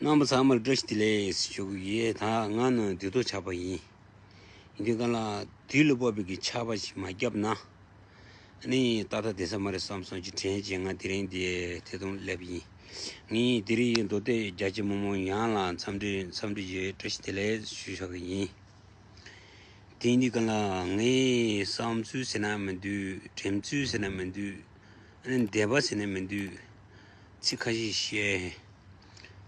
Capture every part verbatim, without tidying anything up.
རྣམ་པ་ཚང་མར་བཀྲ་ཤིས་བདེ་ལེགས་ཞུ་གི་ཡོད། ད་ང་ནི་དུས་ཐོག་ཆགས་པ་ཡིན། ཡིན་དུས་གང་ལ་དུས་ལ་བབ་པའི་གི་ཆགས་པ་ཞིག་མ་བརྒྱབ་ན། ཨ་ནི་ཏག་ཏག་བསྡད་ས་མ་རེད་བསམ་སོང་ཅིག་དྲན་བྱས། ང་དེ་རིང་འདི་དེ་དུང་སླེབས་ཡིན། ངས་དེ་རིང་མདོ་སྟོད་རྒྱ་ཆེ་མི་མང་ཡོངས་ལ་འཚམས་འདྲི་འཚམས་འདྲི་ཡོད། བཀྲ་ཤིས་བདེ་ལེགས་ཞུ་བཞག་གི་ཡིན། དེ་ཡིན་དུས་གང་ལ་ངའི་བསམ་ཚུལ་ཟེར་ན་མི་འདུག་དྲན་ཚུལ་ཟེར་ན་མི་འདུག་ཨ་ནི་འདོད་པ་ཟེར་ན་མི་འདུག་ཚིག་ཁ་ཤས་བཤད།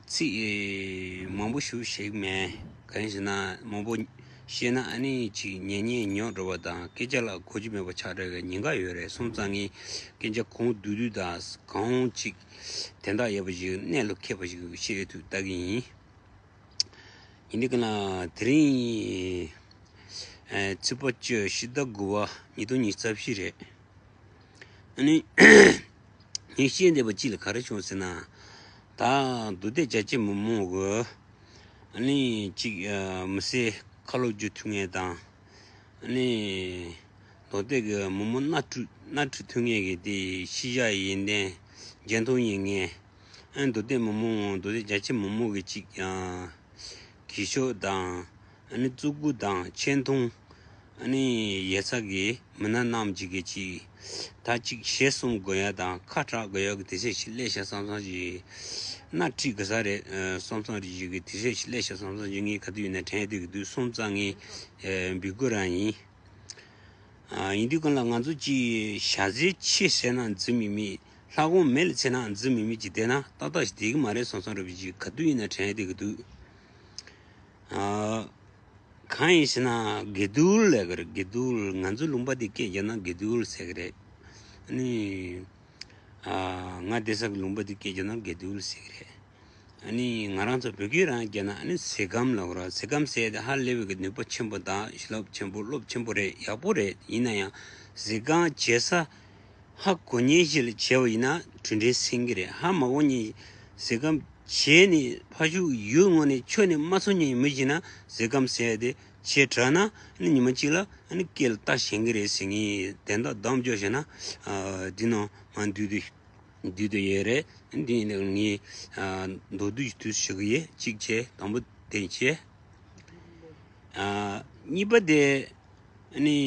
ཚིག་མང་པོ་ཞིག་བཤད་ཀྱི་མེད། གང་ཡིན་ཟེར་ན་མང་པོ་བཤད་ན་ཨ་ནི་ཅིག་ཉན་ཉན་ཉོག་འགྲོ་བ་དང་སྐད་ཆ་ལ་གོ་རྒྱུ་མེད་པ་ཆགས་འགྲོ་བའི་ཉེན་ཁ་ཡོད་རེད། སོང་ཙང་ངས་སྐད་ཆ་གང་བསྡུས་བསྡུས་དང་གང་ཅིག་དོན་དག་ཡོད་པ་ཞིག་གནད་ལ་འཁེལ་བ་ཞིག་བཤད་ཐུབ་ལྟ་གི་ཡིན། ཡིན་དུས་གང་ལ་དེ་རིང་ཨ་ཚེས་པ་བཅུ་ཕྱི་ཟླ་དགུ་པ་ཉིས་སྟོང་ཉི་ཤུ་རྩ་བཞི་རེད། ཨ་ནི་ངས་བཤད་འདོད་པ་གཅིག་ལ་ག་རེ་བྱུང་ཟེར་ན། ད་མདོ་སྟོད་རྒྱ་ཆེ་མི་མང་གི་ཨ་ནི་གཅིག་ཨ་མི་སེར་ཁ་ལོ་བསྒྱུར་ཐུབ་མཁན་དང་། ཨ་ནི་མདོ་སྟོད་ཀྱི་མི་མང་སྣ་ཁྲིད་སྣ་ཁྲིད་ཐུབ་མཁན་གྱི་དེ་ཤེས་བྱ་ཡོན་ཏན་འཇོན་ཐང་ཡོད་མཁན། ཨ་མདོ་སྟོད་མི་མང་མདོ་སྟོད་རྒྱ་ཆེ་མི་མང་གི་གཅིག་ཨ་གུས་ཞབས་དང་། ཨ་ནི་བརྩི་བཀུར་དང་ཆེ་མཐོང་ཨ་ནི་ཡོད་ས་གི་མི་སྣ་རྣམས་ཀྱི་གི་ཅིག་ད་ཅིག་ཞལ་གསུང་དགོས་ཡ་དང་ཁ་གྲག་དགོས་ཡ་གི་དུས་ཚོད་ཞིག་སླེབས་ཤག་བསམ་བསམ་ཞིག་སྣ་ཁྲིད་དགོས་ས་རེད་བསམ་བསམ་རེད་ཞིག་གི་དུས་ཚོད་ཞིག་སླེབས་ཤག་བསམ་བསམ་ཞིག་ངས་ག་དུས་ཡིན་ན་དྲན་བསྡད་ཀྱི་འདུག་སོང་ཙང་ངས་འབོད་སྐུལ་རང་ཡིན། ཡིན་དུས་གང་ལ་ང་ཚོ་ཅིག་ཞྭ་ཟས་ཆེ་ཟས་ན་རྫི་མི་མེད། ལྷ་གོང་མེ་ལ་ཚེ་ན་རྫི་མི་མེད་ཅིག་བསྡད་ན་ཏག་ཏག་ཞིག་བསྡད་ཀྱི་མ་རེད་བསམ་བསམ་རེད་བ་ཅིག་ག་དུས་ཡིན་ན་དྲན་བསྡད་ཀྱི་འདུག་གང་ཡིན་ཟེར་ན་དགེ་འདུན་ལབ་ཀྱི་རེད། དགེ་འདུན། ང་ཚོ་ལུང་པ་འདི་སྐད་རྒྱག་ན་དགེ་འདུན་ཟེར་གྱི་རེད། ཨ་ནི་ང་བསྡད་ས་གི་ལུང་པ་འདི་སྐད་རྒྱག་ན་དགེ་འདུན་ཟེར་གྱི་རེད། ཨ་ནི་ང་རང་ཚོ་བོད་སྐད་རང་རྒྱག་ན་ཨ་ནི་ཟས་སྐམ་ལབ་ཀྱི་རེད། ཟས་སྐམ་ཟེར་ཡ་དེ་ཧ་ལས་པའི་གི་ནུས་པ་ཆེན་པོ་དང་བྱིན་རླབས་ཆེན་པོ་རླབས་ཆེན་པོ་རེད། ཡག་པོ་རེད། ཡིན་ན་ཡང་ཟས་སྐམ་བྱེད་ས་ཧ་གོ་མཁན་ཞིག་ལ་བྱས་པ་ཡིན་ན་གྲུབ་འབྲས་སེང་གེ་རེད། ཧ་མ་གོ་མཁན་ཟས་སྐམ་བྱས་ནས་ཕ་ཤུལ་ཡུལ་ངོས་ནས་ཆོས་ནས་མ་ཚོར་མཁན་མི་ཞིག་ན་ཟས་སྐམ་ཟེར་ཡ་དེ་བྱས་དྲགས་ན་ཨ་ནི་ཉི་མ་གཅིག་ལ་ཨ་ནི་སྐེ་ལ་རྟ་ཞོན་གི་རེད་ཟེར། ངས་དོན་དག་གདམ་འཇོག་བྱས་ན་ཨ་འདི་ནང་མ་འདུས་དུས། འདུས་ཏེ་ཡོད་རེད། འདི་ཡིན་ནའང་ངས་ཨ་མདོར་བསྡུས་ཤིག་དུས་ཞུ་གི་ཡོད། གཅིག་བྱས། དང་པོ་དེ་བྱས། ཨ་གཉིས་པ་དེ་ནི་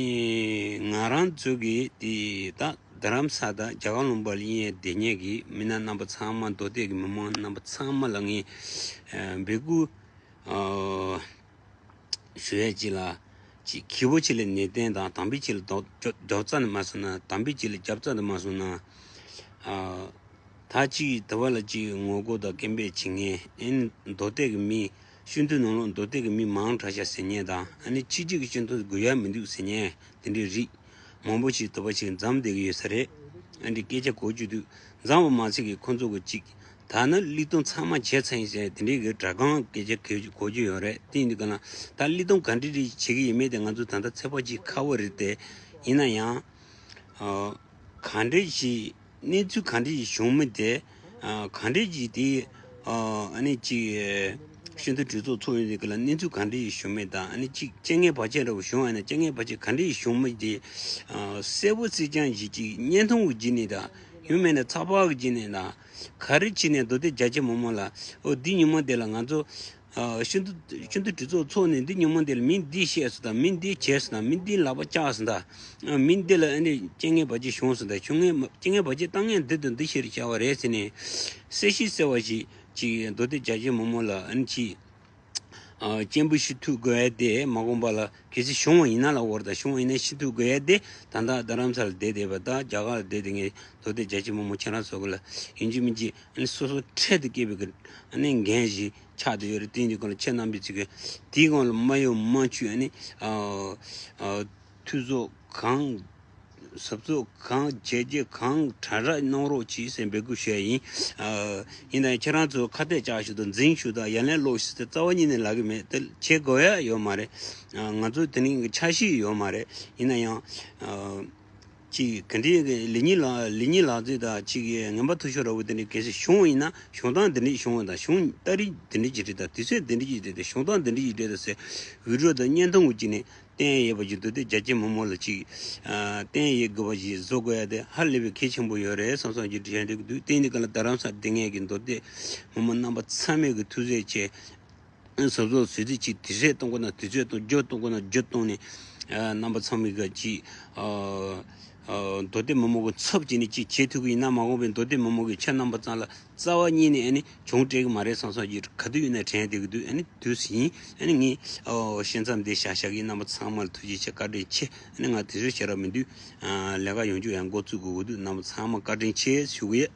ང་རང་ཚོ་གི་དེ་ད་རྡ་རམ་ས་དང་རྒྱ་གར་ལུང་པ་ལ་ཡིན་ཡ་དེ་ཉིད་ཀྱི་མི་སྣ་རྣམ་པ་ཚང་མ་མདོ་སྟོད་ཀྱི་མི་མང་རྣམ་པ་ཚང་མ་ལ་ངས་ཨ་འབོད་སྐུལ་ཨ་ཞུ་ཡས་ཅིག་ལ་ཅིག་གི་བོ་ཅིག་ལ་ནན་ཏན་དང་དམ་པའི་ཅིག་ལ་རྡོག་རྡོག་རྩ་ནས་མ་སོང་ན། དམ་པའི་ཅིག་ལ་རྒྱབ་རྩ་ནས་མ་སོང་ན། ཨ་ད་ཅིག་དེ་བ་ལ་ཅིག་ངོ་རྒོལ་དང་སྐད་འབོད་བྱེད་མཁན་ཨེ་མདོ་སྟོད་ཀྱི་མི་སྤྱི་འཐུས་ནང་ལོགས་མདོ་སྟོད་ཀྱི་མི་མང་དྲགས་ཤག་ཟེར་མཁན་དང་། ཨ་ནི་ཕྱི་རྒྱལ་གྱི་སྤྱི་འཐུས་དགོས་ཡ་མི་འདུག་ཟེར་མཁན་དེ་འདྲའི་རིགས། མང་པོ་ཞིག་དོགས་པ་ཞིག་འཛོམས་བསྡད་ཀྱི་ཡོད་ས་རེད། ཨ་འདྲའི་སྐད་ཆ་གོ་རྒྱུ་འདུག་འཛོམས་པ་མ་ཚད་ཀྱི་ཁོང་ཚོ་གི་ཅིག་ད་ནི་གླེང་སྟངས་ཚང་མ་བྱས་ཚར་ཡིན་ཟེར་དེ་འདྲའི་གི་སྒྲ་གང་སྐད་ཆ་གོ་རྒྱུ་ཡོད་རེད། དེ་ཡིན་དུས་ག་ན་ད་གླེང་སྟངས་ག་འདྲ་རེ་བྱེད་ཀྱི་ཡོད་མེད་དེ་ང་ཚོ་ད་ལྟ་ཚོད་དཔག་བྱེད་ཁག་པོ་རེད་དེ། ཡིན་ན་ཡང་ཨ་ག་འདྲ་ཞིག་གནས་ཚུལ་ག་འདྲ་ཞིག་བྱུང་མིན་དེ། ཨ་ག་འདྲ་ཞིག་དེ་ཨ་ཨ་ནི་ཅིག་སྤྱི་འཐུས་གྲོས་ཚོགས་ཚོགས་ཡོང་དུས་སྐབས་ལ་གནས་ཚུལ་ག་འདྲ་ཞིག་བྱུང་མིན་དང་། ཨ་ནི་ཅིག་རྐྱེན་ངན་བར་ཆད་འདྲ་བོ་བྱུང་བ་ཡིན་ན་རྐྱེན་ངན་བར་ཆད་ག་འདྲ་ཞིག་བྱུང་མིན་དེ་ཨ་གསལ་པོ་གསལ་རྐྱང་ཞིག་ཅིག་བརྙན་ཐུང་གི་བརྒྱུད་ནས་དང་། ཡང་མིན་ན་ཚགས་པར་གྱི་བརྒྱུད་ནས་དང་། ག་རེ་བྱས་ནས་མདོ་སྟོད་རྒྱ་ཆེ་མི་མང་ལ་ཨོ་འདི་ཉིན་མོ་དེ་ལ་ང་ཚོ་ཨ་སྤྱི་འཐུས་སྤྱི་འཐུས་གྲོས་ཚོགས་ཚོགས་ནས་འདི་ཉིན་མོ་དེ་ལ་མི་འདི་བཤད་སོང་དང་། མི་འདི་བྱས་སོང་དང་། མི་འདི་ལག་པ་བཅག་སོང་དང་། ཨ་མི་འདི་ལ་ཨ་ནི་རྐྱེན་ངན་བར་ཆད་བྱུང་སོང་དང་། བྱུང་ངན་རྐྱེན་ངན་བར་ཆད་བཏང་ངན་འདི་དང་འདི་ཞིག་བྱ་བ་རེད་ཟེར་ནས་གསལ་ཞིང་གསལ་བ་ཞིག་ཅིག་མདོ་སྟོད་རྒྱ་ཆེ་མི་མང་ལ་ཨ་ནི་ཅིག་ཨ་སྤྱན་འབུལ་ཞུ་ཐུབ་དགོས་ཡ་དེ་མ་དགོངས་པ་ལ་གལ་སྲིད་བྱུང་བ་ཡིན་ན་ལ་འོར་དང་། བྱུང་བ་ཡིན་ན་ཞུ་ཐུབ་དགོས་ཡ་དེ་ད་ལྟ་རྡ་རམ་ས་ལ་བསྡད་བསྡད་པ་དང་རྒྱ་གར་ལ་བསྡད་བསྡད་མཁན་མདོ་སྟོད་རྒྱ་ཆེ་མི་མང་ཁྱེད་རང་ཚོ་གི་ལ་ཡིན་གཅིག་མིན་གཅིག་ཨ་ནི་སོ་སོ་འཕྲལ་དུ་སྐྱེས་པའི་གི་ཨ་ནི་འགན་ཞིག་ཆགས་བསྡད་ཡོད་རེད། དེ་ཡིན་དུས་གང་ལ་ཁྱེད་རྣམ་པའི་ཚིག་གི་དེའི་སྒང་ལ་མ་གཡོ་མ་འཁྱུད་ཨ་ནི་ཨ་ཨ་འཐུས་ཚོགས་གང་གཟབ་གཟབ་གང་བྱས་རྗེས་གང་དྲག་དྲག་གནང་རོགས་གྱིས་ཟེར་འབོད་སྐུལ་ཞུ་ཡ་ཡིན། ཨ་ཡིན་ན་ཡང་ཁྱེད་རང་ཚོ་ཁ་གཏད་བཅག་ཞུ་དང་འཛིང་ཞུ་དང་ཡ་ལན་སློག་ཞུ་ཟེར་རྩ་བ་ཉིད་ནས་ལབ་ཀྱི་མེད། དེ་བྱེད་དགོས་ཡ་ཡོད་མ་རེད། ཨ་ང་ཚོ་དེ་རིང་གི་འཆར་གཞི་ཡོད་མ་རེད། ཡིན་ན་ཡང་ཨ་ཅིག་ག་འདྲའི་གི་ལེགས་ཉེས་ལག་ལེགས་ཉེས་ལག་རྩལ་དང་ཅིག་ངན་པ་མཐོ་ཤོས་འདྲ་བོ་དེ་འདྲའི་གལ་སྲིད་བྱུང་བ་ཡིན་ན་བྱུང་སྟངས་འདི་འདྲ་བྱུང་བ་དང་། བྱུང་ད་རེས་འདི་འདྲ་ཅིག་རེད་དང་། དུས་ཚོད་འདི་འདྲ་ཅིག་རེད་དང་། བྱུང་སྟངས་འདི་འདྲ་ཅིག་རེད་དང་ཟེར་བི་ཌི་ཡོ་དང་བརྙན་ཐུང་གི་བརྒྱུད་ནས། བསྟན་ཡོད་པ་ཅིག་འདུག་སྟེ། རྒྱ་ཆེ་མི་མང་ལ་ཅིག་ཨ་བསྟན་ཡོད་དགོས་པ་ཅིག་བཟོ་དགོས་ཡ་དེ་ཧ་ལས་པའི་གལ་ཆེན་པོ་ཡོད་རེད་བསམ་བསམ་ཅིག་དྲན་བསྡད་ཀྱི་འདུག་དེ་ཡིན་དུས་ག་ལ་རྡ་རམ་ས་ལ་བསྡད་མཁན་གྱི་མདོ་སྟོད་མི་མང་རྣམ་པ་ཚང་མས་ཀྱི་ཐུགས་རྗེ་ཆེ། གཟབ་གཟབ་བཟོས་ཏེ་ཅིག་དུས་ཚོད་གཏོང་དགོས་ན་དུས་ཚོད་གཏོང་། རྒྱུ་གཏོང་དགོས་ན་རྒྱུ་གཏོང་ནས། ཨ་རྣམ་པ་ཚང་མས་ཀྱི་ཅིག་ཨ་ཨ་མདོ་སྟོད་མི་མང་གི་ཚབ་བྱས་ནས་ཅིག་བྱེད་ཐུབ་ཀྱི་ཡིན་ན། མ་འོངས་པའི་མདོ་སྟོད་མི་མང་གི་ཁྱེད་རྣམ་པ་ཚང་ལ་རྩ་བ་ཉིད་ནས་ཨ་ནི་གྱོང་སྤྲད་ཀྱི་མ་རེད་བསམ་བསམ་ཅིག་ག་དུས་ཡིན་ན་དྲན་བསྡད་ཀྱི་འདུག་ཨ་ནི་དུས་ཡིན། ཨ་ནི་ངས་ཨོ་ཤན་མཚམས་འདི་བཞག་བཞག་གི། རྣམ་པ་ཚང་མ་ལ་ཐུགས་རྗེ་ཆེ། བཀའ་དྲིན་ཆེ། ཨ་ནི་ང་དེ་ཚོ་བཤད་རོགས་མི་འདུག་ཨ་ལས་ཀ་ཡོང་རྒྱུ་ཡང་འགོ་བཙུགས་དགོས་ཀྱི་འདུག་རྣམ་པ་ཚང་མ་བཀའ་དྲིན་ཆེ་ཞུ་གི་ཡོད།